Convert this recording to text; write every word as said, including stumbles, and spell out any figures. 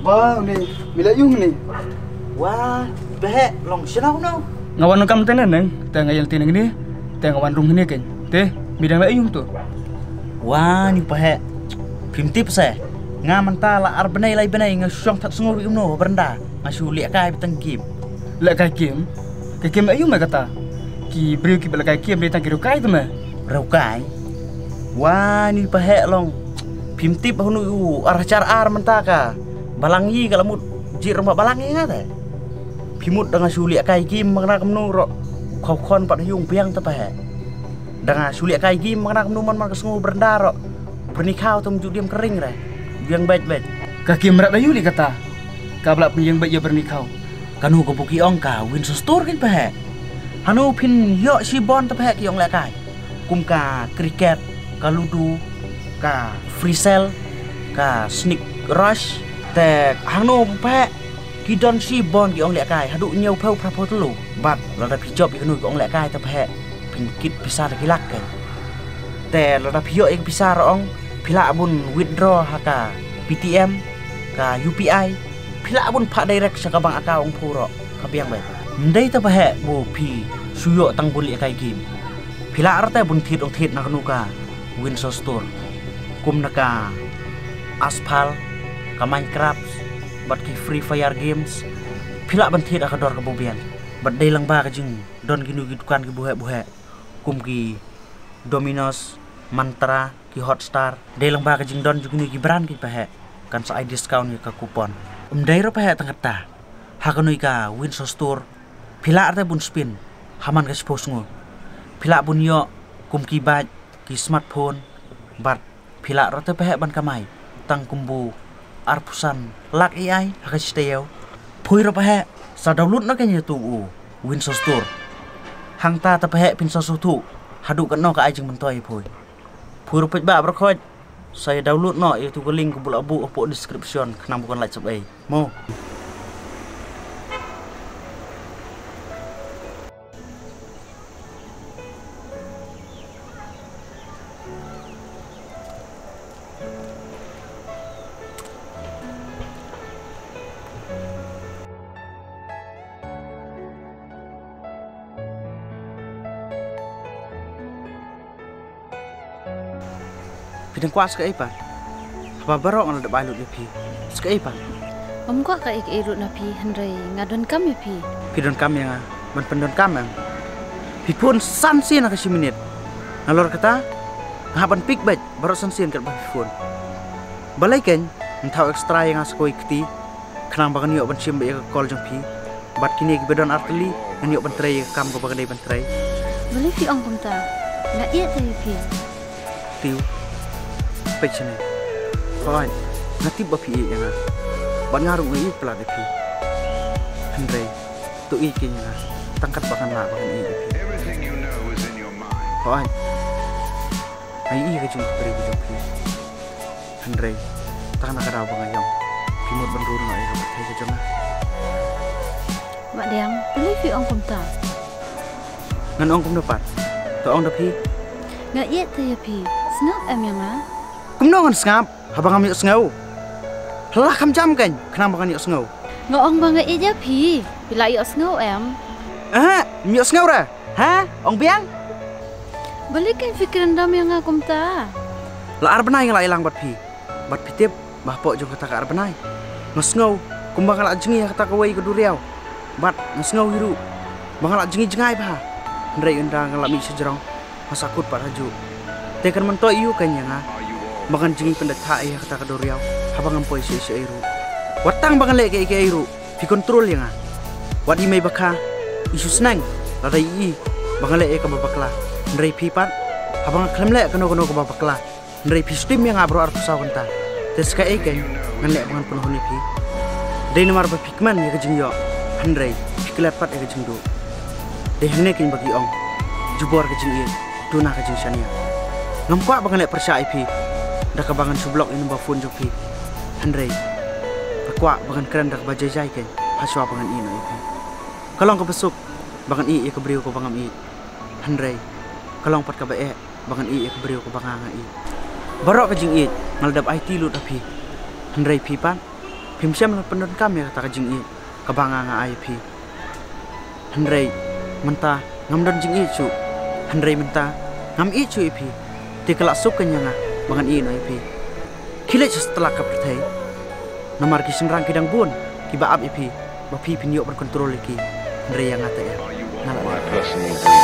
Ba, uni, mi la ïung ni. Wa, pahek long shano no. Nga wan kam tene neng, te nga ïal tene ni, te nga wan rung ni ken. Te, mi dang la ïung tu. Wa, ni pahek. Phim tip se. Nga mynta la ar bnai lai bnai nga shong that sngur wi umno beranda. Nga shu leh kai bitang game. Leh kai game? Ka game aïu me kata? Ki briew kiba leh kai game dei tang ki riew kai te me. Riew kai? Wa ni pahek long. Phim tip hanu u ar hajar ar mynta ka. Balang yi ka la mut jit rong ba balang yi nga te. Phim mut da nga shu leh kai game ma nga kumno ro. Khau khon pat ha ïung biang te pahek. Da nga shu leh kai game ma nga kumno man man ka sngur beranda ro. Byrni khaw tum ju diam kering re. Biang bait bait. Ka game rat aïu li kata. Ka bla pynïeng bad ïa byrni khaw. Kano ka buki ong ka Winsor Store kin pahek. Hano phin ïoh shi bon te pahek ki ong leh kai. Kum ka cricket, ka ludo, ka free cell, ka sneak rush. Te hano pahek ki don shi bon ki ong leh kai. Haduh ñiew phew phra phew telu. Bad lada phi jop ïa kano ki ong leh kai te pahek. Phin kit pisa da ki lak kai. Te lada phi ïoh ïa ka pisa ro ong phi lah bun withdraw ha ka P T M, ka U P I, phi lah bun phah direct sha ka bank account ong phu ro ka biang bad. Ndei te pahek bu phi shu ïoh tang bun leh kai game. Phi lah ro te bun thied ong thied na kano ka Winsor Store. Kum na ka Asphalt, ka Minecraft, bad ki Free Fire games. Phi lah ban thied ha ka dor ka bubian. Bad dei lang ba ka jing don kino ki dukan ki buhek buhek. Kum ki Domino's, Myntra, ki Hotstar. Dei lang ba ka jingdon jong kino ki brand ki pahek. Kan sa ai discount ïa ka coupon. Ym dei ro pahek tang kata. Ha kano ka Winsor Store. Phi lah te bun spin. Ha man ka shiphew sngur. Phi lah bun ïoh kum ki bike, ki smartphone. Bad phi lah ro te pahek ban kamai. Tang kumbu arphew san lak ai ai ha ka shi taïew. Phui ro pahek sa download noh kein ïa tu u Winsor Store. Hangta te pahek phin sa sngewthuh haduh katno ka ai jingmyntoi ïa phui. Phui ro peit ba bro khot. Sa ïa download noh ïa tu ka link ka bula bu hapoh description khnang ba kan lait sub ei. Mo. Phi dang kwah sa kaei pat? Haba baroh nga la dep ai lut ïa phi. Sa kaei pat? Ngam kwah kaei kaei ruh na phi, hynrei nga donkam ïa phi. Phi donkam ïa nga, ban pyndonkam em? Phi phone san sien ha ka shi minit. Nalor kata nga hap ban pick beit baroh san sien katba phi phone. Balei kein ym thaw extra ïa nga sa kawei kti? Khnang ba ngan ïoh ban shim beit ïa ka call jong phi. Bad kine kiba don ar tylli ngan ïoh ban trei ïa ka kam kaba ngan dei ban trei. Balei phi ong kumta? Nga ïeit te ïa phi. Tip. Peit shane. Hooid, nga tip ba phi ïeit ïa nga. Bad nga ruh nga ïeit palat ïa phi. Hynrei to ïeit kein ïa nga tang katba ngan lah ba ngan ïeit ïa phi. Hooid. Nga ïeit ïa ka jingkhuslai ka jong phi. Hynrei tang na ka daw ba nga ïong, phi mut ban rung noh ïa ka pyrthei ka jong nga. Bah Diang, balei phi ong kumta? Ngan ong kumno pat? To ong da phi. Nga ïeit te ïa phi. Sngap em ïa nga? Kumno ngan sngap haba ngam ïohsngew? Hala kham jam kein khnang ba ngan ïohsngew. Nga ong ba nga ïeit ïa phi. Phi la ïohsngew em? Eh, ym ïohsngew re. Ha? Ong biang? Balei kein phi kren dom ïa nga kumta? La ar bnai nga la ïalang bad phi. Bad phi tip ba hapoh jong kata ka ar bnai nga sngew kumba nga la jngi ha kata kawei ka duriaw. Bad nga sngew hi ruh ba nga la jngi jngai bha. Hynrei ynda nga la mih shajrong nga sa kut pat ha juh. Te kan myntoi aïu kein ïa nga ba ngan jngi pyndait thah ïa kata ka duriaw haba ngam poi sha sha ei ruh. Wat tang ba ngan leh kaei kaei ruh. Phi control ïa nga. Wat i mei ba kha i shu sneng lada i i ba nga leh ïa kaba bakla. Hynrei phi pat haba nga khlem leh kano kano kaba bakla. Hynrei phi shu tim ïa nga baroh arphew saw kynta. Te sa kaei kein ngan leh ba ngan pynhun ïa phi? Dei namar ba phi kmen ïa ka jingïoh. Hynrei phi klet pat ïa ka jingduh. Dei hangne kein ba ki ong, jubor ka jingïeit, duna ka jingshaniah. Ngam kwah ba ngan leh pyrshah ïa phi da kaba ngan shu block ïa number phone jong phi. Hynrei nga kwah ba ngan kren da kaba jai jai kein hashwa ba ngan ïeh noh ïa phi. Ka long kaba suk ba ngan ïeh ïa ka briew kaba ngam ïeit. Hynrei ka long pat kaba eh ba ngan ïeit ïa ka briew kaba nga nga ïeit. Baroh ka jingïeit nga la dep aiti lut ha phi. Hynrei phi pat phim shym la pyndonkam ïa kata ka jingïeit kaba nga nga ai ïa phi. Hynrei mynta ngam don jingïeit shuh. Hynrei mynta ngam ïeit shuh ïa phi. Te ka la suk kane ïa nga ba ngan ïeit noh ïa phi. Khie leit sha satlak ka pyrthei. Namar ki shynrang ki dang bun kiba ap ïa phi, ba phi phin ïoh ban kontrol ïa ki. Hynrei ïa nga te em. Nga la leh.